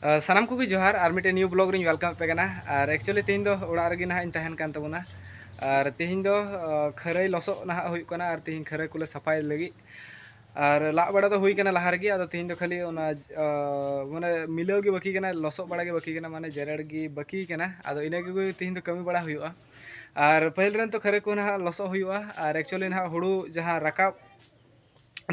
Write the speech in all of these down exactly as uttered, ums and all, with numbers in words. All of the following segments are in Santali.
ᱟᱨ ᱥᱟᱱᱟᱢ ᱠᱚᱜᱮ ᱡᱚᱦᱟᱨ, ᱟᱨ ᱢᱤᱫᱴᱮᱱ new vlog ᱨᱤᱧ welcome ᱯᱮ ᱠᱟᱱᱟ᱾ ᱟᱨ actually ᱛᱮᱦᱮᱧ ᱫᱚ ᱚᱲᱟᱜ ᱨᱮᱜᱮ ᱱᱟᱦᱟᱜ ᱤᱧ ᱛᱟᱦᱮᱱ ᱠᱟᱱ ᱛᱟᱵᱚᱱᱟ᱾ ᱟᱨ ᱛᱮᱦᱮᱧ ᱫᱚ ᱟᱸ, ᱠᱷᱟᱹᱨᱟᱹᱭ ᱞᱚᱥᱚᱫ ᱱᱟᱦᱟᱜ ᱦᱩᱭᱩᱜ ᱠᱟᱱᱟ, ᱟᱨ ᱛᱮᱦᱮᱧ ᱠᱷᱟᱹᱨᱟᱹᱭ ᱠᱚᱞᱮ ᱥᱟᱯᱷᱟᱭ ᱞᱟᱹᱜᱤᱫ᱾ ᱟᱨ ᱞᱟᱜ ᱵᱟᱲᱟ ᱫᱚ ᱦᱩᱭ ᱠᱟᱱᱟ ᱞᱟᱦᱟ ᱨᱮᱜᱮ, ᱟᱫᱚ ᱛᱮᱦᱮᱧ ᱫᱚ ᱠᱷᱟᱹᱞᱤ ᱚᱱᱟ ᱟᱸ, ᱢᱟᱱᱮ ᱢᱤᱞᱟᱹᱣ ᱜᱮ ᱵᱟᱹᱠᱤ ᱠᱟᱱᱟ, ᱞᱚᱥᱚᱫ ᱵᱟᱲᱟ ᱜᱮ ᱵᱟᱹᱠᱤ ᱠᱟᱱᱟ, ᱢᱟᱱᱮ ᱡᱮᱨᱮᱲ ᱜᱮ ᱵᱟᱹᱠᱤ ᱠᱟᱱᱟ᱾ ᱟᱫᱚ ᱤᱱᱟᱹ ᱠᱚᱜᱮ ᱛᱮᱦᱮᱧ ᱫᱚ ᱠᱟᱹᱢᱤ ᱵᱟᱲᱟ ᱦᱩᱭᱩᱜᱼᱟ᱾ ᱟᱨ ᱯᱟᱹᱦᱤᱞ ᱨᱮᱱ ᱛᱚ ᱠᱷᱟᱹᱨᱟᱹᱭ ᱠᱚ ᱱᱟᱦᱟᱜ ᱞᱚᱥᱚᱫ ᱦᱩᱭᱩᱜᱼᱟ, ᱟᱨ actually ᱱᱟᱦᱟᱜ ᱦᱩᱲᱩ ᱡᱟᱦᱟᱸ ᱨᱟᱠᱟᱵ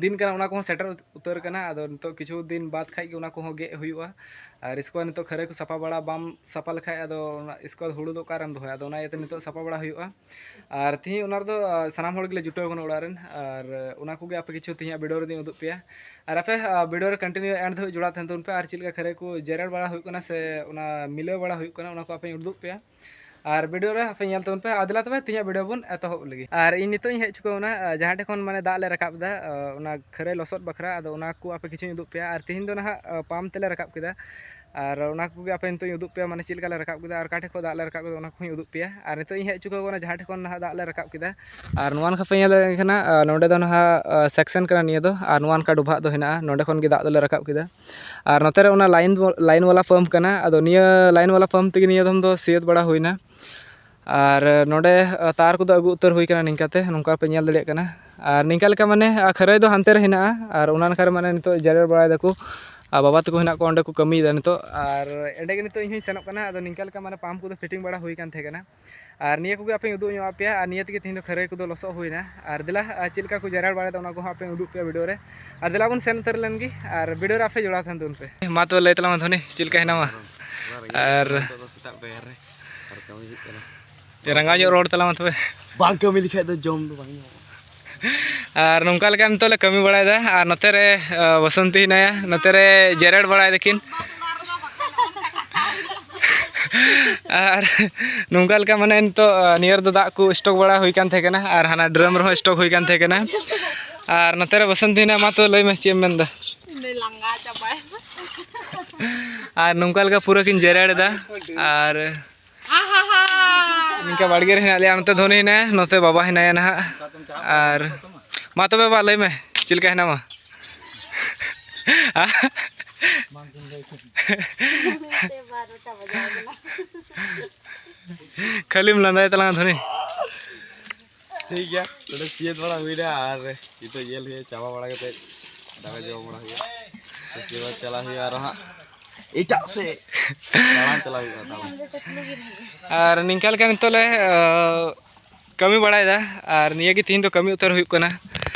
ᱫᱤᱱ ᱠᱟᱱᱟ, ᱚᱱᱟ ᱠᱚᱦᱚᱸ ᱥᱮᱴᱮᱨ ᱩᱛᱟᱹᱨ ᱠᱟᱱᱟ᱾ ᱟᱫᱚ ᱱᱤᱛᱚᱜ ᱠᱤᱪᱷᱩ ᱫᱤᱱ ᱵᱟᱫ ᱠᱷᱟᱡ ᱜᱮ ᱚᱱᱟ ᱠᱚᱦᱚᱸ ᱜᱮᱫ ᱦᱩᱭᱩᱜᱼᱟ᱾ ᱟᱨ ᱤᱥᱠᱮ ᱵᱟᱫ ᱱᱤᱛᱚᱜ ᱠᱷᱟᱹᱨᱟᱹᱭ ᱠᱚ ᱥᱟᱯᱷᱟ ᱵᱟᱲᱟ, ᱵᱟᱢ ᱥᱟᱯᱷᱟ ᱞᱮᱠᱷᱟᱡ ᱟᱫᱚ ᱚᱱᱟ ᱤᱥᱠᱮ ᱵᱟᱫ ᱦᱩᱲᱩ ᱫᱚ ᱚᱠᱟᱨᱮᱢ ᱫᱚᱦᱚᱭᱟ? ᱟᱫᱚ ᱚᱱᱟ ᱤᱭᱟᱹᱛᱮ ᱱᱤᱛᱚᱜ ᱥᱟᱯᱷᱟ ᱵᱟᱲᱟ ᱦᱩᱭᱩᱜᱼᱟ᱾ ᱟᱨ ᱛᱤᱦᱤᱧ ᱚᱱᱟ ᱨᱮᱫᱚ ᱟᱸ, ᱥᱟᱱᱟᱢ ᱦᱚᱲ ᱜᱮᱞᱮ ᱡᱩᱴᱟᱹᱣ ᱠᱟᱱᱟ ᱚᱲᱟᱜ ᱨᱮᱱ᱾ ᱟᱨ ᱟᱸ, ᱚᱱᱟ ᱠᱚᱜᱮ ᱟᱯᱮ ᱠᱤᱪᱷᱩ ᱛᱤᱦᱤᱧᱟᱜ video ᱨᱮᱫᱚᱧ ᱩᱫᱩᱜ ᱯᱮᱭᱟ᱾ ᱟᱨ ᱟᱯᱮ ᱟᱸ, video ᱨᱮ continue end ᱫᱷᱟᱹᱵᱤᱡ ᱡᱚᱲᱟᱣ ᱛᱟᱦᱮᱱ ᱛᱟᱵᱚᱱ ᱯᱮ᱾ ᱟᱨ ᱪᱮᱫ ᱞᱮᱠᱟ ᱠᱷᱟᱹᱨᱟᱹᱭ ᱠᱚ ᱡᱮᱨᱮᱲ ᱵᱟᱲᱟ ᱦᱩᱭᱩᱜ ᱠᱟᱱᱟ ᱥᱮ ᱚᱱᱟ ᱢᱤᱞᱟᱹᱣ ᱵᱟᱲᱟ ᱦᱩᱭᱩᱜ ᱠᱟᱱᱟ, ᱚᱱᱟ ᱠᱚ ᱟᱯᱮᱧ ᱩᱫᱩᱜ ᱯᱮᱭᱟ᱾ ᱟᱨ video ᱨᱮ ᱟᱯᱮ ᱧᱮᱞ ᱛᱟᱵᱚᱱ ᱯᱮ᱾ ᱟᱨ ᱫᱮᱞᱟ ᱛᱚᱵᱮ ᱛᱤᱦᱤᱧᱟᱜ video ᱵᱚᱱ ᱮᱛᱚᱦᱚᱵ ᱞᱮᱜᱮ᱾ ᱟᱨ ᱤᱧ ᱱᱤᱛᱚᱜ ᱤᱧ ᱦᱮᱡ ᱪᱩᱠᱟᱹᱣ ᱮᱱᱟ, ᱟᱸ, ᱡᱟᱦᱟᱸ ᱴᱷᱮᱱ ᱠᱷᱚᱱ ᱢᱟᱱᱮ ᱫᱟᱜ ᱞᱮ ᱨᱟᱠᱟᱵ ᱮᱫᱟ, ᱟᱸ, ᱚᱱᱟ ᱠᱷᱟᱹᱨᱟᱹᱭ ᱞᱚᱥᱚᱫ ᱵᱟᱠᱷᱨᱟ᱾ ᱟᱫᱚ ᱚᱱᱟ ᱠᱚ ᱟᱯᱮ ᱠᱤᱪᱷᱩᱧ ᱩᱫᱩᱜ ᱯᱮᱭᱟ᱾ ᱟᱨ ᱛᱤᱦᱤᱧ ᱫᱚ ᱱᱟᱦᱟᱜ ᱟᱸ, pump ᱛᱮᱞᱮ ᱨᱟᱠᱟᱵ ᱠᱮᱫᱟ᱾ ᱟᱨ ᱚᱱᱟ ᱠᱚᱜᱮ ᱟᱯᱮ ᱱᱤᱛᱚᱜ ᱤᱧ ᱩᱫᱩᱜ ᱯᱮᱭᱟ, ᱢᱟᱱᱮ ᱪᱮᱫ ᱞᱮᱠᱟ ᱞᱮ ᱨᱟᱠᱟᱵ ᱠᱮᱫᱟ ᱟᱨ ᱚᱠᱟ ᱴᱷᱮᱱ ᱠᱷᱚᱱ ᱫᱟᱜ ᱞᱮ ᱨᱟᱠᱟᱵ ᱠᱮᱫᱟ, ᱚᱱᱟ ᱠᱚᱦᱚᱸᱧ ᱩᱫᱩᱜ ᱯᱮᱭᱟ᱾ ᱟᱨ ᱱᱤᱛᱚᱜ ᱤᱧ ᱦᱮᱡ ᱪᱩᱠᱟᱹᱣ ᱠᱟᱱᱟ ᱡᱟᱦᱟᱸ ᱴᱷᱮᱱ ᱠᱷᱚᱱ ᱱᱟᱦᱟᱜ ᱫᱟᱜ ᱞᱮ ᱨᱟᱠᱟᱵ ᱠᱮᱫᱟ᱾ ᱟᱨ ᱱᱚᱣᱟ ᱱᱟᱠᱷᱟ ᱯᱮ ᱧᱮᱞ ᱫᱟᱲᱮᱭᱟᱜ ᱠᱟᱱᱟ, ᱟᱸ, ᱱᱚᱸᱰᱮ ᱫᱚ ᱱᱟᱦᱟᱜ ᱟᱸ, section ᱠᱟᱱᱟ ᱱᱤᱭᱟᱹ ᱫᱚ᱾ ᱟᱨ ᱱᱚᱣᱟ ᱱᱟᱠᱷᱟ ᱰᱚᱵᱷᱟᱜ ᱫᱚ ᱦᱮᱱᱟᱜᱼᱟ, ᱱᱚᱸᱰᱮ ᱠᱷᱚᱱ ᱜᱮ ᱫᱟᱜ ᱫᱚᱞᱮ ᱨᱟᱠᱟᱵ ᱠᱮᱫᱟ᱾ ᱟᱨ ᱱᱚᱛᱮ ᱨᱮ ᱚᱱᱟ line ᱵᱚ-, line ᱵᱟᱞᱟ pump ᱠᱟᱱᱟ᱾ ᱟᱫᱚ ᱱᱤᱭᱟᱹ line ᱵᱟᱞᱟ pump ᱛᱮᱜᱮ ᱱᱤᱭᱟᱹ ᱫᱚᱢ ᱫᱚ ᱥᱤᱭᱟᱹᱛ ᱵᱟᱲᱟ ᱦᱩᱭᱱᱟ᱾ ᱟᱨ ᱱᱚᱸᱰᱮ ᱛᱟᱨ ᱠᱚᱫᱚ ᱟᱹᱜᱩ ᱩᱛᱟᱹᱨ ᱦᱩᱭ ᱠᱟᱱᱟ ᱱᱤᱝᱠᱟᱛᱮ, ᱱᱚᱝᱠᱟ ᱯᱮ ᱧᱮᱞ ᱫᱟᱲᱮᱭᱟᱜ ᱠᱟᱱᱟ᱾ ᱟᱨ ᱱᱤᱝᱠᱟ ᱞᱮᱠᱟ ᱢᱟᱱᱮ ᱟᱨ ᱠᱷᱟᱹᱨᱟᱹᱭ ᱫᱚ ᱦᱟᱱᱛᱮ ᱨᱮ ᱦᱮᱱᱟᱜᱼᱟ, ᱟᱨ ᱚᱱᱟ ᱱᱟᱠᱷᱟ ᱨᱮ ᱢᱟᱱᱮ ᱱᱤᱛᱚᱜ ᱡᱮᱨᱮᱲ ᱵᱟᱲᱟᱭ ᱫᱟᱠᱚ᱾ ᱟᱨ ᱵᱟᱵᱟ ᱛᱟᱠᱚ ᱦᱮᱱᱟᱜ ᱠᱚᱣᱟ, ᱚᱸᱰᱮ ᱠᱚ ᱠᱟᱹᱢᱤᱭᱮᱫᱟ ᱱᱤᱛᱚᱜ᱾ ᱟᱨ ᱮᱸᱰᱮ ᱜᱮ ᱱᱤᱛᱚᱜ ᱤᱧ ᱦᱚᱸᱧ ᱥᱮᱱᱚᱜ ᱠᱟᱱᱟ᱾ ᱟᱫᱚ ᱱᱤᱝᱠᱟ ᱞᱮᱠᱟ ᱢᱟᱱᱮ pump ᱠᱚᱫᱚ fitting ᱵᱟᱲᱟ ᱦᱩᱭ ᱠᱟᱱ ᱛᱟᱦᱮᱸ ᱠᱟᱱᱟ᱾ ᱟᱨ ᱱᱤᱭᱟᱹ ᱠᱚᱜᱮ ᱟᱯᱮᱧ ᱩᱫᱩᱜ ᱧᱚᱜ ᱟᱯᱮᱭᱟ᱾ ᱟᱨ ᱱᱤᱭᱟᱹ ᱛᱮᱜᱮ ᱛᱮᱦᱮᱧ ᱫᱚ ᱠᱷᱟᱹᱨᱟᱹᱭ ᱠᱚᱫᱚ ᱞᱚᱥᱚᱫ ᱦᱩᱭᱱᱟ᱾ ᱟᱨ ᱫᱮᱞᱟ, ᱟᱨ ᱪᱮᱫ ᱞᱮᱠᱟ ᱠᱚ ᱡᱮᱨᱮᱲ ᱵᱟᱲᱟᱭᱮᱫᱟ, ᱚᱱᱟ ᱠᱚᱦᱚᱸ ᱟᱯᱮᱧ ᱩᱫᱩᱜ ᱯᱮᱭᱟ video ᱨᱮ᱾ ᱟᱨ ᱫᱮᱞᱟ ᱵᱚᱱ ᱥᱮᱱ ᱩᱛᱟᱹᱨ ᱞᱮᱱ ᱜᱮ, ᱟᱨ video ᱨᱮ ᱟᱯᱮ ᱡᱚᱲᱟᱣ ᱛᱟᱦᱮᱱ ᱛᱟᱵᱚᱱ ᱯᱮ᱾ ᱢᱟ ᱛᱚᱵᱮ ᱞᱟᱹᱭ ᱛᱟᱞᱟᱝ ᱢᱮ ᱫᱷᱚᱱᱤ, ᱪᱮᱫ ᱞᱮᱠᱟ ᱦᱮᱱᱟᱢᱟ? ᱟᱨ ᱱᱤᱛᱚᱜ ᱫᱚ ᱥᱮᱛᱟᱜ ᱯᱟᱭᱟᱨ ᱨᱮ ᱟᱨ ᱠᱟᱹᱢᱤ ᱦᱩᱭᱩᱜ ᱠᱟᱱᱟ᱾ ᱨᱟᱸᱜᱟᱣ ᱧᱚᱜ ᱨᱚᱲ ᱛᱟᱞᱟᱝ ᱢᱮ ᱛᱚᱵᱮ᱾ ᱵᱟᱝ ᱠᱟᱹᱢᱤ ᱞᱮᱠᱷᱟᱡ ᱫᱚ ᱡᱚᱢ ᱫᱚ ᱵᱟᱝ ᱧᱟᱢᱚᱜᱼᱟ᱾ ᱟᱨ ᱱᱚᱝᱠᱟ ᱞᱮᱠᱟ ᱱᱤᱛᱚᱜ ᱞᱮ ᱠᱟᱹᱢᱤ ᱵᱟᱲᱟᱭᱮᱫᱟ᱾ ᱟᱨ ᱱᱚᱛᱮ ᱨᱮ, ᱟᱸ, ᱵᱟᱥᱚᱱᱛᱤ ᱦᱮᱱᱟᱭᱟ, ᱱᱚᱛᱮ ᱨᱮ ᱡᱮᱨᱮᱲ ᱵᱟᱲᱟᱭ ᱫᱟᱹᱠᱤᱱ᱾ ᱟᱨ ᱱᱚᱝᱠᱟ ᱞᱮᱠᱟ ᱢᱟᱱᱮ ᱱᱤᱛᱚᱜ, ᱟᱸ, ᱱᱤᱭᱟᱹ ᱨᱮᱫᱚ ᱫᱟᱜ ᱠᱚ stock ᱵᱟᱲᱟ ᱦᱩᱭ ᱠᱟᱱ ᱛᱟᱦᱮᱸ ᱠᱟᱱᱟ, ᱟᱨ ᱦᱟᱱᱟ drum ᱨᱮᱦᱚᱸ stock ᱦᱩᱭ ᱠᱟᱱ ᱛᱟᱦᱮᱸ ᱠᱟᱱᱟ᱾ ᱟᱨ ᱱᱚᱛᱮ ᱨᱮ ᱵᱟᱥᱚᱱᱛᱤ ᱦᱮᱱᱟᱭᱟ, ᱢᱟ ᱛᱚ ᱞᱟᱹᱭ ᱢᱮ ᱪᱮᱫ ᱮᱢ ᱢᱮᱱᱫᱟ? ᱤᱧ ᱫᱚᱧ ᱞᱟᱸᱜᱟ ᱪᱟᱵᱟᱭᱮᱱᱟ᱾ ᱟᱨ ᱱᱚᱝᱠᱟ ᱞᱮᱠᱟ ᱯᱩᱨᱟᱹ ᱠᱤᱱ ᱡᱮᱨᱮᱲ ᱮᱫᱟ᱾ ᱟᱨ ᱱᱤᱝᱠᱟ ᱵᱟᱲᱜᱮ ᱨᱮ ᱦᱮᱱᱟᱜ ᱞᱮᱭᱟ, ᱱᱚᱛᱮ ᱫᱷᱚᱱᱤ ᱦᱮᱱᱟᱭᱟ, ᱱᱚᱛᱮ ᱵᱟᱵᱟ ᱦᱮᱱᱟᱭᱟ ᱱᱟᱦᱟᱜ᱾ ᱟᱨ ᱢᱟ ᱛᱚᱵᱮ ᱵᱟ, ᱞᱟᱹᱭ ᱢᱮ ᱪᱮᱫ ᱞᱮᱠᱟ ᱦᱮᱱᱟᱢᱟ? ᱛᱮ ᱵᱟᱨᱚᱴᱟ ᱵᱟᱡᱟᱣ ᱠᱟᱱᱟ᱾ ᱠᱷᱟᱹᱞᱤᱢ ᱞᱟᱸᱫᱟᱭ ᱛᱟᱞᱟᱝᱟ ᱫᱷᱚᱱᱤ᱾ ᱴᱷᱤᱠ ᱜᱮᱭᱟ, ᱱᱚᱰᱮ ᱥᱤᱭᱟᱹᱛ ᱵᱟᱲᱟ ᱦᱩᱭᱱᱟ ᱟᱨ ᱱᱤᱛᱚᱜ ᱧᱮᱞ ᱦᱩᱭᱩᱜᱼᱟ, ᱪᱟᱵᱟ ᱵᱟᱲᱟ ᱠᱟᱛᱮ ᱫᱟᱠᱟ ᱡᱚᱢ ᱵᱟᱲᱟ ᱦᱩᱭᱩᱜᱼᱟ᱾ ᱩᱥᱠᱮ ᱵᱟᱫ ᱪᱟᱞᱟᱜ ᱦᱩᱭᱩᱜᱼᱟ ᱟᱨᱚ ᱦᱟᱸᱜ ᱮᱴᱟᱜ ᱥᱮᱫ ᱫᱟᱬᱟᱱ ᱪᱟᱞᱟᱜ ᱦᱩᱭᱩᱜᱼᱟ ᱫᱟᱬᱟᱱ᱾ ᱟᱨ ᱱᱤᱝᱠᱟ ᱞᱮᱠᱟ ᱱᱤᱛᱚᱜ ᱞᱮ ᱠᱟᱹᱢᱤ ᱵᱟᱲᱟᱭᱮᱫᱟ᱾ ᱟᱨ ᱱᱤᱭᱟᱹ ᱜᱮ ᱛᱤᱦᱤᱧ ᱫᱚ ᱠᱟᱹᱢᱤ ᱩᱛᱟᱹᱨ ᱦᱩᱭᱩᱜ ᱠᱟᱱᱟ᱾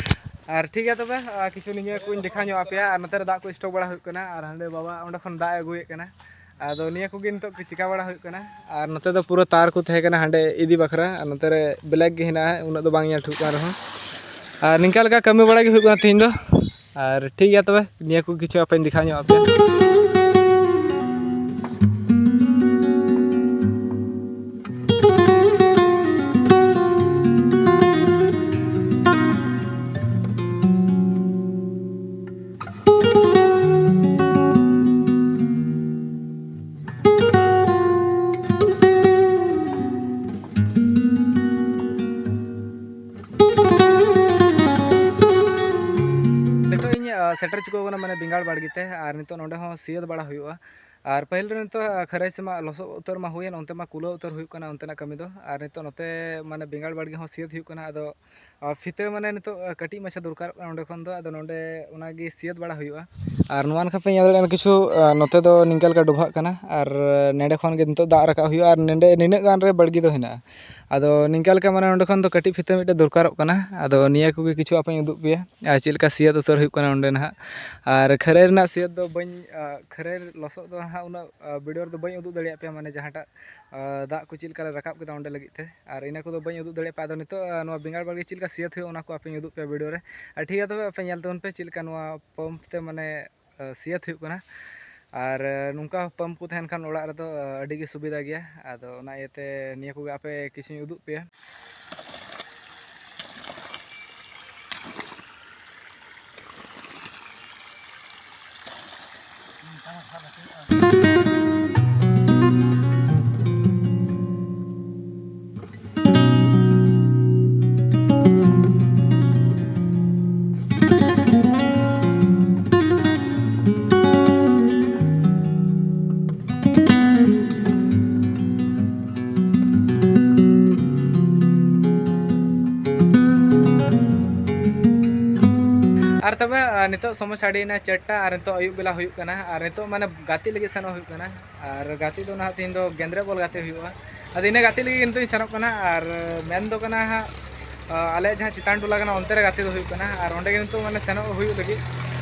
ᱟᱨ ᱴᱷᱤᱠ ᱜᱮᱭᱟ ᱛᱚᱵᱮ, ᱟᱨ ᱠᱤᱪᱷᱩ ᱱᱤᱭᱟᱹ ᱠᱚᱧ ᱫᱮᱠᱷᱟᱣ ᱧᱚᱜ ᱟᱯᱮᱭᱟ᱾ ᱟᱨ ᱱᱚᱛᱮ ᱨᱮ ᱫᱟᱜ ᱠᱚ ᱥᱴᱚᱠ ᱵᱟᱲᱟ ᱦᱩᱭᱩᱜ ᱠᱟᱱᱟ, ᱟᱨ ᱦᱟᱸᱰᱮ ᱵᱟᱵᱟ ᱚᱸᱰᱮ ᱠᱷᱚᱱ ᱫᱟᱜ ᱮ ᱟᱹᱜᱩᱭᱮᱫ ᱠᱟᱱᱟ᱾ ᱟᱫᱚ ᱱᱤᱭᱟᱹ ᱠᱚᱜᱮ ᱱᱤᱛᱚᱜ ᱪᱤᱠᱟ ᱵᱟᱲᱟ ᱦᱩᱭᱩᱜ ᱠᱟᱱᱟ᱾ ᱟᱨ ᱱᱚᱛᱮ ᱫᱚ ᱯᱩᱨᱟᱹ ᱛᱟᱨ ᱠᱚ ᱛᱟᱦᱮᱸ ᱠᱟᱱᱟ ᱦᱟᱸᱰᱮ ᱤᱫᱤ ᱵᱟᱠᱷᱨᱟ, ᱟᱨ ᱱᱚᱛᱮ ᱨᱮ ᱵᱞᱮᱠ ᱜᱮ ᱦᱮᱱᱟᱜᱼᱟ, ᱩᱱᱟᱹᱜ ᱫᱚ ᱵᱟᱝ ᱧᱮᱞ ᱴᱷᱤᱠᱚᱜ ᱠᱟᱱ ᱨᱮᱦᱚᱸ᱾ ᱟᱨ ᱱᱤᱝᱠᱟ ᱞᱮᱠᱟ ᱠᱟᱹᱢᱤ ᱵᱟᱲᱟ ᱜᱮ ᱦᱩᱭᱩᱜ ᱠᱟᱱᱟ ᱛᱤᱦᱤᱧ ᱫᱚ᱾ ᱟᱨ ᱴᱷᱤᱠ ᱜᱮᱭᱟ ᱛᱚᱵᱮ, ᱱᱤᱭᱟᱹ ᱠᱚ ᱠᱤᱪᱷᱩ ᱟᱯᱮᱧ ᱫᱮᱠᱷᱟᱣ ᱧᱚᱜ ᱟᱯᱮᱭᱟ᱾ ᱱᱤᱛᱚᱜ ᱤᱧ ᱥᱮᱴᱮᱨ ᱪᱩᱠᱟᱹᱣ ᱟᱠᱟᱱᱟ ᱢᱟᱱᱮ ᱵᱮᱸᱜᱟᱲ ᱵᱟᱲᱜᱮ ᱛᱮ, ᱟᱨ ᱱᱤᱛᱚᱜ ᱱᱚᱸᱰᱮ ᱦᱚᱸ ᱥᱤᱭᱟᱹᱛ ᱵᱟᱲᱟ ᱦᱩᱭᱩᱜᱼᱟ᱾ ᱟᱨ ᱯᱟᱹᱦᱤᱞ ᱨᱮ ᱱᱤᱛᱚᱜ ᱠᱷᱟᱹᱨᱟᱹᱭ ᱥᱮᱫ ᱢᱟ ᱞᱚᱥᱚᱫ ᱩᱛᱟᱹᱨ ᱢᱟ ᱦᱩᱭᱮᱱ, ᱚᱱᱛᱮ ᱢᱟ ᱠᱩᱞᱟᱹᱣ ᱩᱛᱟᱹᱨ ᱦᱩᱭᱩᱜ ᱠᱟᱱᱟ ᱚᱱᱛᱮᱱᱟᱜ ᱠᱟᱹᱢᱤ ᱫᱚ᱾ ᱟᱨ ᱱᱤᱛᱚᱜ ᱱᱚᱛᱮ ᱢᱟᱱᱮ ᱵᱮᱸᱜᱟᱲ ᱵᱟᱲᱜᱮ ᱦᱚᱸ ᱥᱤᱭᱟᱹᱛ ᱦᱩᱭᱩᱜ ᱠᱟᱱᱟ᱾ ᱟᱫᱚ ᱟᱨ ᱯᱷᱤᱛᱟᱹ ᱢᱟᱱᱮ ᱱᱤᱛᱚᱜ ᱠᱟᱹᱴᱤᱡ ᱢᱟᱪᱷᱟ ᱫᱚᱨᱠᱟᱨᱚᱜ ᱠᱟᱱᱟ ᱚᱸᱰᱮ ᱠᱷᱚᱱ ᱫᱚ, ᱟᱫᱚ ᱱᱚᱸᱰᱮ ᱚᱱᱟᱜᱮ ᱥᱤᱭᱟᱹᱛ ᱵᱟᱲᱟ ᱦᱩᱭᱩᱜᱼᱟ᱾ ᱟᱨ ᱱᱚᱣᱟ ᱱᱟᱠᱷᱟ ᱯᱮ ᱧᱮᱞ ᱫᱟᱲᱮᱭᱟᱜ ᱠᱟᱱᱟ ᱠᱤᱪᱷᱩ, ᱱᱚᱛᱮ ᱫᱚ ᱱᱤᱝᱠᱟ ᱞᱮᱠᱟ ᱰᱚᱵᱷᱟᱜ ᱠᱟᱱᱟ, ᱟᱨ ᱱᱚᱸᱰᱮ ᱠᱷᱚᱱ ᱜᱮ ᱱᱤᱛᱚᱜ ᱫᱟᱜ ᱨᱟᱠᱟᱵ ᱦᱩᱭᱩᱜᱼᱟ᱾ ᱟᱨ ᱱᱚᱸᱰᱮ ᱱᱤᱱᱟᱹᱜ ᱜᱟᱱ ᱨᱮ ᱵᱟᱲᱜᱮ ᱫᱚ ᱦᱮᱱᱟᱜᱼᱟ᱾ ᱟᱫᱚ ᱱᱤᱝᱠᱟ ᱞᱮᱠᱟ ᱢᱟᱱᱮ ᱱᱚᱸᱰᱮ ᱠᱷᱚᱱ ᱫᱚ ᱠᱟᱹᱴᱤᱡ ᱯᱷᱤᱛᱟᱹ ᱢᱤᱫᱴᱮᱡ ᱫᱚᱨᱠᱟᱨᱚᱜ ᱠᱟᱱᱟ᱾ ᱟᱫᱚ ᱱᱤᱭᱟᱹ ᱠᱚᱜᱮ ᱠᱤᱪᱷᱩ ᱟᱯᱮᱧ ᱩᱫᱩᱜ ᱯᱮᱭᱟ, ᱟᱨ ᱪᱮᱫ ᱞᱮᱠᱟ ᱥᱤᱭᱟᱹᱛ ᱩᱛᱟᱹᱨ ᱦᱩᱭᱩᱜ ᱠᱟᱱᱟ ᱚᱸᱰᱮ ᱱᱟᱦᱟᱜ᱾ ᱟᱨ ᱠᱷᱟᱹᱨᱟᱹᱭ ᱨᱮᱱᱟᱜ ᱥᱤᱭᱟᱹᱛ ᱫᱚ ᱵᱟᱹᱧ, ᱠᱷᱟᱹᱨᱟᱹᱭ ᱞᱚᱥᱚᱫ ᱫᱚ ᱱᱟᱦᱟᱜ ᱩᱱᱟᱹᱜ ᱵᱷᱤᱰᱤᱭᱳ ᱨᱮᱫᱚ ᱵᱟᱹᱧ ᱩᱫᱩᱜ ᱫᱟᱲᱮᱭᱟᱜ ᱯᱮᱭᱟ, ᱢᱟᱱᱮ ᱡᱟᱦᱟᱸᱴᱟᱜ ᱫᱟᱜ ᱠᱚ ᱪᱮᱫ ᱞᱮᱠᱟ ᱞᱮ ᱨᱟᱠᱟᱵ ᱠᱮᱫᱟ ᱚᱸᱰᱮ ᱞᱟᱹᱜᱤᱫ ᱛᱮ᱾ ᱟᱨ ᱤᱱᱟᱹ ᱠᱚᱫᱚ ᱵᱟᱹᱧ ᱩᱫᱩᱜ ᱫᱟᱲᱮᱭᱟᱜ ᱯᱮᱭᱟ᱾ ᱟᱫᱚ ᱱᱤᱛᱚᱜ ᱱᱚᱣᱟ ᱵᱮᱸᱜᱟᱲ ᱵᱟᱲᱜᱮ ᱪᱮᱫ ᱞᱮᱠᱟ ᱥᱤᱭᱟᱹᱛ ᱦᱩᱭᱩᱜᱼᱟ ᱚᱱᱟ ᱠᱚ ᱟᱯᱮᱧ ᱩᱫᱩᱜ ᱯᱮᱭᱟ ᱵᱷᱤᱰᱤᱭᱳ ᱨᱮ᱾ ᱟᱨ ᱴᱷᱤᱠ ᱜᱮᱭᱟ ᱛᱚᱵᱮ, ᱟᱯᱮ ᱧᱮᱞ ᱛᱟᱵᱚᱱ ᱯᱮ ᱪᱮᱫ ᱞᱮᱠᱟ ᱱᱚᱣᱟ ᱯᱟᱢᱯ ᱛᱮ ᱢᱟᱱᱮ ᱥᱤᱭᱟᱹᱛ ᱦᱩᱭᱩᱜ ᱠᱟᱱᱟ᱾ ᱟᱨ ᱱᱚᱝᱠᱟ ᱯᱟᱢᱯ ᱠᱚ ᱛᱟᱦᱮᱱ ᱠᱷᱟᱱ ᱚᱲᱟᱜ ᱨᱮᱫᱚ ᱟᱹᱰᱤ ᱜᱮ ᱥᱩᱵᱤᱫᱷᱟ ᱜᱮᱭᱟ᱾ ᱟᱫᱚ ᱚᱱᱟ ᱤᱭᱟᱹᱛᱮ ᱱᱤᱭᱟᱹ ᱠᱚᱜᱮ ᱟᱯᱮ ᱠᱤᱪᱷᱩᱧ ᱩᱫᱩᱜ ᱯᱮᱭᱟ᱾ ᱱᱤᱛᱚᱜ ᱥᱚᱢᱚᱭ ᱥᱟᱰᱮᱭᱮᱱᱟ ᱪᱟᱨᱴᱟ ᱟᱨ ᱱᱤᱛᱚᱜ ᱟᱹᱭᱩᱵ ᱵᱮᱞᱟ ᱦᱩᱭᱩᱜ ᱠᱟᱱᱟ ᱟᱨ ᱱᱤᱛᱚᱜ ᱢᱟᱱᱮ ᱜᱟᱛᱮᱜ ᱞᱟᱹᱜᱤᱫ ᱥᱮᱱᱚᱜ ᱦᱩᱭᱩᱜ ᱠᱟᱱᱟ᱾ ᱟᱨ ᱜᱟᱛᱮᱜ ᱫᱚ ᱱᱟᱦᱟᱜ ᱛᱮᱦᱮᱧ ᱫᱚ ᱜᱮᱸᱫᱽᱨᱮᱡ ᱵᱚᱞ ᱜᱟᱛᱮᱜ ᱦᱩᱭᱩᱜᱼᱟ᱾ ᱟᱫᱚ ᱤᱱᱟᱹ ᱜᱟᱛᱮᱜ ᱞᱟᱹᱜᱤᱫ ᱱᱤᱛᱚᱜ ᱤᱧ ᱥᱮᱱᱚᱜ ᱠᱟᱱᱟ ᱟᱨ ᱢᱮᱱ ᱫᱚ ᱠᱟᱱᱟ ᱦᱟᱸᱜ, ᱟᱞᱮ ᱡᱟᱦᱟᱸ ᱪᱮᱛᱟᱱ ᱴᱚᱞᱟ ᱠᱟᱱᱟ ᱚᱱᱛᱮ ᱨᱮ ᱜᱟᱛᱮ ᱫᱚ ᱦᱩᱭᱩᱜ ᱠᱟᱱᱟ ᱟᱨ ᱚᱸᱰᱮ ᱜᱮ ᱱᱤᱛᱚᱜ ᱢᱟᱱᱮ ᱥᱮᱱᱚᱜ ᱦᱩᱭᱩᱜ ᱞᱟᱹᱜᱤᱫ᱾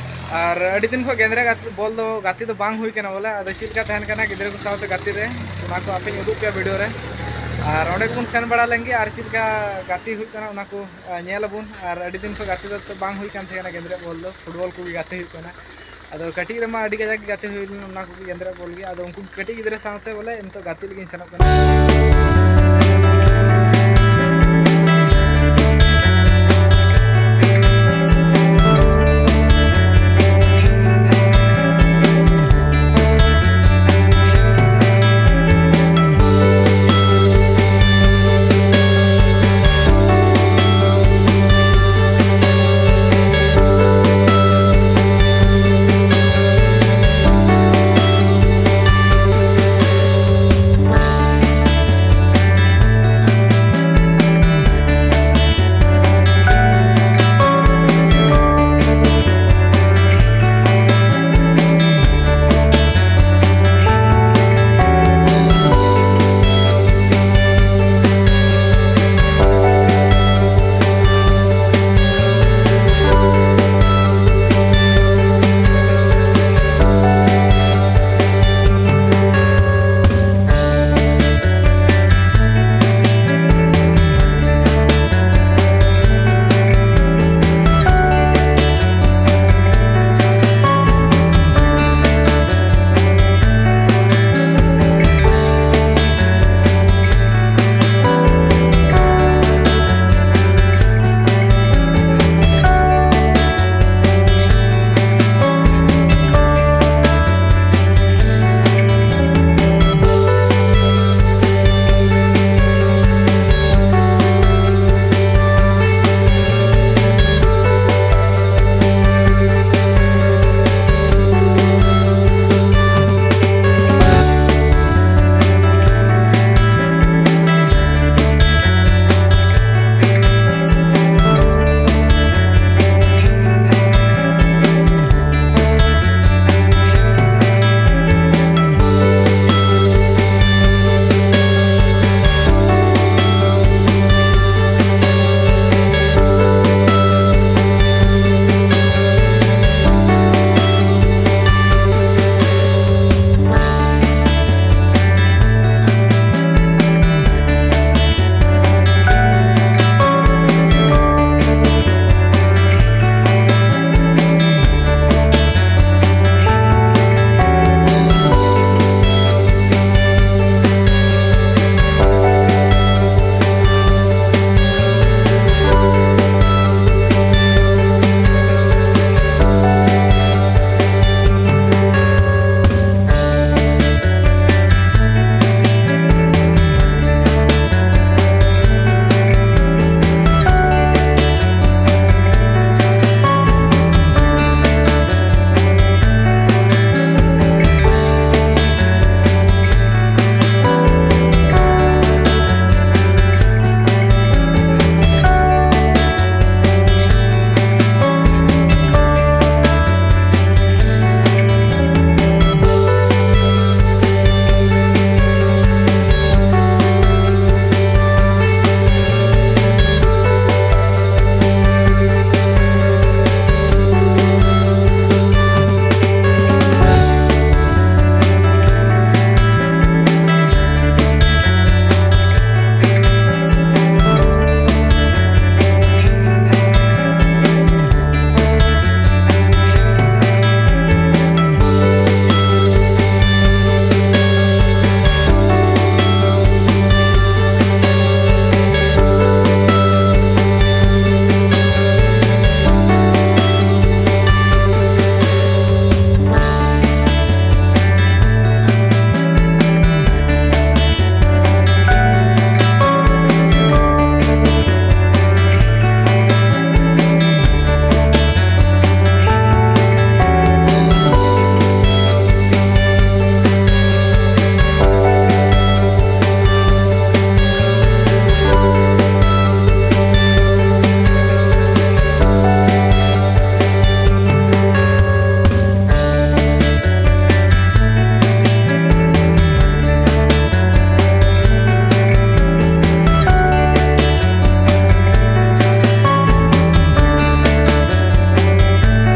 ᱟᱨ ᱟᱹᱰᱤ ᱫᱤᱱ ᱠᱷᱚᱱ ᱜᱮᱸᱫᱽᱨᱮᱡ ᱜᱟᱛᱮ ᱵᱚᱞ ᱫᱚ ᱜᱟᱛᱮ ᱫᱚ ᱵᱟᱝ ᱦᱩᱭ ᱠᱟᱱᱟ ᱵᱚᱞᱮ, ᱟᱫᱚ ᱪᱮᱫ ᱞᱮᱠᱟ ᱛᱟᱦᱮᱱ ᱠᱟᱱᱟ ᱜᱤᱫᱽᱨᱟᱹ ᱠᱚ ᱥᱟᱶᱛᱮ ᱜᱟᱛᱮ ᱨᱮ, ᱚᱱᱟ ᱠᱚ ᱟᱯᱮᱧ ᱩᱫᱩᱜ ᱯᱮᱭᱟ ᱵᱷᱤᱰᱤᱭᱳ ᱨᱮ᱾ ᱟᱨ ᱚᱸᱰᱮ ᱜᱮᱵᱚᱱ ᱥᱮᱱ ᱵᱟᱲᱟ ᱞᱮᱱ ᱜᱮ ᱟᱨ ᱪᱮᱫ ᱞᱮᱠᱟ ᱜᱟᱛᱮ ᱦᱩᱭᱩᱜ ᱠᱟᱱᱟ ᱚᱱᱟ ᱠᱚ ᱟᱨ ᱧᱮᱞ ᱟᱵᱚᱱ᱾ ᱟᱨ ᱟᱹᱰᱤ ᱫᱤᱱ ᱠᱷᱚᱱ ᱜᱟᱛᱮ ᱫᱚ ᱵᱟᱝ ᱦᱩᱭ ᱠᱟᱱ ᱛᱟᱦᱮᱸ ᱠᱟᱱᱟ ᱜᱮᱸᱫᱽᱨᱮᱡ ᱵᱚᱞ ᱫᱚ, ᱯᱷᱩᱴᱵᱚᱞ ᱠᱚᱜᱮ ᱜᱟᱛᱮ ᱦᱩᱭᱩᱜ ᱠᱟᱱᱟ᱾ ᱟᱫᱚ ᱠᱟᱹᱴᱤᱡ ᱨᱮᱢᱟ ᱟᱹᱰᱤ ᱠᱟᱡᱟᱠ ᱜᱮ ᱜᱟᱛᱮ ᱦᱩᱭ ᱞᱮᱱᱟ ᱚᱱᱟ ᱠᱚᱜᱮ ᱜᱮᱸᱫᱽᱨᱮᱡ ᱵᱚᱞ ᱜᱮ᱾ ᱟᱫᱚ ᱩᱱᱠᱩ ᱠᱟᱹᱴᱤᱡ ᱜᱤᱫᱽᱨᱟᱹ ᱥᱟᱶᱛᱮ ᱵᱚᱞᱮ ᱱᱤᱛᱚᱜ ᱜᱟᱛᱮ ᱞᱟᱹᱜᱤᱫ ᱤᱧ ᱥᱮᱱᱚᱜ ᱠᱟᱱᱟ᱾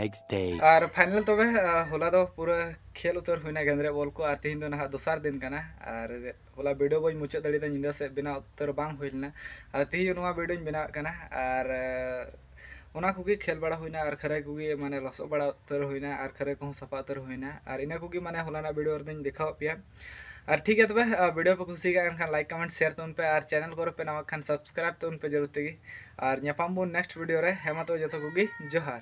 next day. ᱟᱨ final ᱛᱚᱵᱮ, ᱟ, ᱦᱚᱞᱟ ᱫᱚ ᱯᱩᱨᱟᱹ ᱠᱷᱮᱞ ᱩᱛᱟᱹᱨ ᱦᱩᱭᱱᱟ ᱜᱮᱸᱫᱽᱨᱮᱡ ᱵᱚᱞ ᱠᱚ, ᱟᱨ ᱛᱤᱦᱤᱧ ᱫᱚ ᱱᱟᱦᱟᱜ ᱫᱚᱥᱟᱨ ᱫᱤᱱ ᱠᱟᱱᱟ᱾ ᱟᱨ ᱦᱚᱞᱟ video ᱵᱟᱹᱧ ᱢᱩᱪᱟᱹᱫ ᱫᱟᱲᱮᱭᱟᱫᱟ, ᱧᱤᱫᱟᱹ ᱥᱮᱫ ᱵᱮᱱᱟᱣ ᱩᱛᱟᱹᱨ ᱵᱟᱝ ᱦᱩᱭ ᱞᱮᱱᱟ᱾ ᱟᱨ ᱛᱤᱦᱤᱧ ᱱᱚᱣᱟ videoᱧ ᱵᱮᱱᱟᱣᱮᱫ ᱠᱟᱱᱟ᱾ ᱟᱨ, ᱟ, ᱚᱱᱟ ᱠᱚᱜᱮ ᱠᱷᱮᱞ ᱵᱟᱲᱟ ᱦᱩᱭᱱᱟ, ᱟᱨ ᱠᱷᱟᱹᱨᱟᱹᱭ ᱠᱚᱜᱮ ᱢᱟᱱᱮ ᱞᱚᱥᱚᱫ ᱵᱟᱲᱟ ᱩᱛᱟᱹᱨ ᱦᱩᱭᱱᱟ, ᱟᱨ ᱠᱷᱟᱹᱨᱟᱹᱭ ᱠᱚᱦᱚᱸ ᱥᱟᱯᱷᱟ ᱩᱛᱟᱹᱨ ᱦᱩᱭᱱᱟ᱾ ᱟᱨ ᱤᱱᱟᱹ ᱠᱚᱜᱮ ᱢᱟᱱᱮ ᱦᱚᱞᱟᱱᱟᱜ video ᱨᱮᱫᱚᱧ ᱫᱮᱠᱷᱟᱣᱟᱫ ᱯᱮᱭᱟ᱾ ᱟᱨ ᱴᱷᱤᱠ ᱜᱮᱭᱟ ᱛᱚᱵᱮ, ᱟ, video ᱯᱮ ᱠᱩᱥᱤᱭᱟᱜ ᱠᱟᱱ ᱠᱷᱟᱱ like, comment, share ᱛᱟᱵᱚᱱ ᱯᱮ, ᱟᱨ channel ᱠᱚᱨᱮ ᱯᱮ ᱱᱟᱣᱟ ᱠᱷᱟᱱ subscribe ᱛᱟᱵᱚᱱ ᱯᱮ ᱡᱟᱹᱨᱩᱲ ᱛᱮᱜᱮ᱾ ᱟᱨ ᱧᱟᱯᱟᱢ ᱵᱚᱱ next video ᱨᱮ᱾ ᱦᱮᱸ ᱢᱟ ᱛᱚᱵᱮ ᱡᱚᱛᱚ ᱠᱚᱜᱮ ᱡᱚᱦᱟᱨ᱾